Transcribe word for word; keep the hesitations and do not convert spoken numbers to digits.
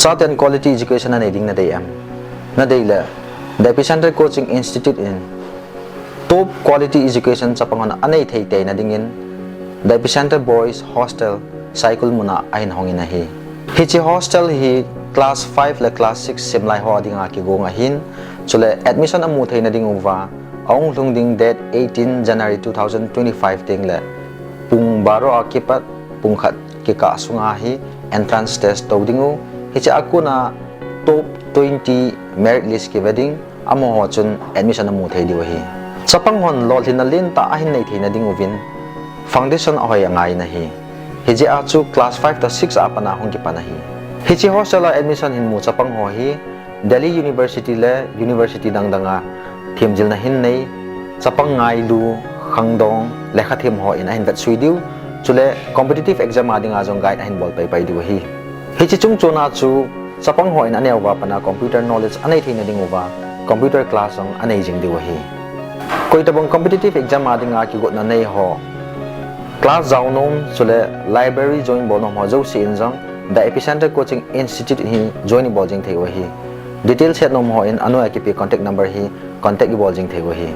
Chapang ten quality education anei ding nadei em? Nadei le, The Epicenter Coaching Institute in top quality education chapang hon anei thei teina dingin The Epicenter Boys Hostel Saikul muna ahin hongin ahi. Hiche hostel hi class five le class six simlai ho dinga kigong ahin, chule admission amu theina dinguva ahung lhung ding date eighteen January two thousand twenty-five tengle pung baro a kipat pung khat kikah sunga hi entrance test tou dingu. Hiche a kona top twenty merit list kive ding, amaho chun admission amu thei diu ahi. Chapang hon lolhinna lentah ahin nei theina dinguvin foundation ahoi angai in ahi. Hijeh a chu class five to six a pat a hung kipan ahi. Hiche hostel a admission hin mu chapang ho hi Delhi University le university dangdang a themjilna hin nei, chapang ngailu, khangdong, lekhathem hon ahin vetsui diu, chule competitive exam a dinga jong guide ahin bol paipai diu ahi. Hiche chungchona chu chapang hon aneo uva pat a computer knowledge anei theina dinguva computer class jong anei jing diu ahi. Koitobang competitive exam a dinga kigotna nei ho, class jao nom chule library join bol nom ho jouse in jong The Epicenter Coaching Institute hi join ibol jing thei u ahi. Details het nom hon anoiya kipe contact number hi contact ibol jing thei u ahi.